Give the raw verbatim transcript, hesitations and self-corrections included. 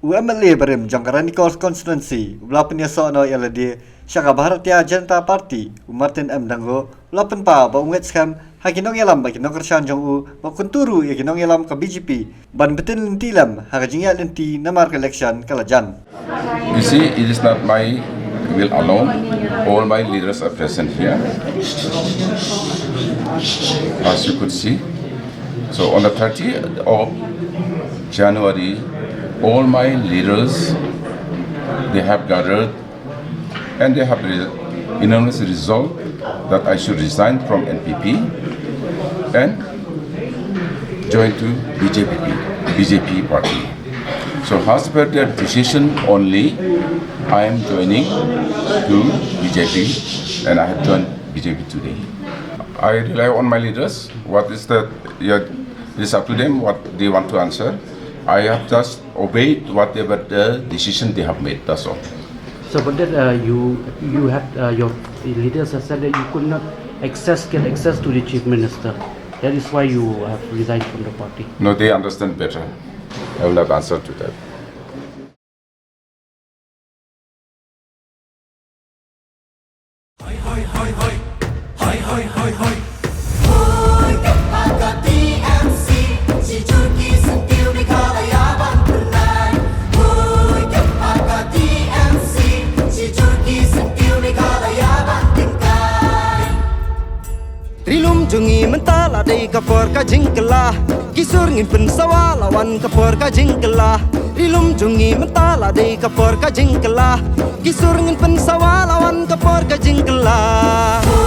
U M L A barim jong ka Ranikor Constituency, u la pynïasoh noh ïa lade sha ka Bharatiya Janata Party, u Martin M Dhango, u la pynpaw ba u ngeit skhem ha ki nongïalam bad ki nongkyrshan jong u, bad kyntu ruh ïa ki nongïalam ka B J P ban btin lynti lem ha ka jingïaid lynti namar ka election ka la jan. You see, it is not my will alone. All my leaders are present here, as you could see. So on the thirtieth of January, all my leaders, they have gathered and they have re-, unanimously resolved that I should resign from N P P and join to B J P, B J P party. So as per their decision only, I am joining to B J P and I have joined B J P today. I rely on my leaders. What is the, yeah, it's up to them what they want to answer. I have just obeyed whatever the decision they have made. That's all. So, but then, uh, you, you had, uh, your leaders have said that you could not access, get access to the chief minister. That is why you have resigned from the party. No, they understand better. I will not answer to that. Ri lum jong ngi mynta la dei ka por ka jingkylla. Ki sur ngin pynsawa la wan ka por ka jingkylla. Ri lum jong ngi mynta la dei ka por ka jingkylla. Ki sur ngin pynsawa la wan ka por ka jingkylla.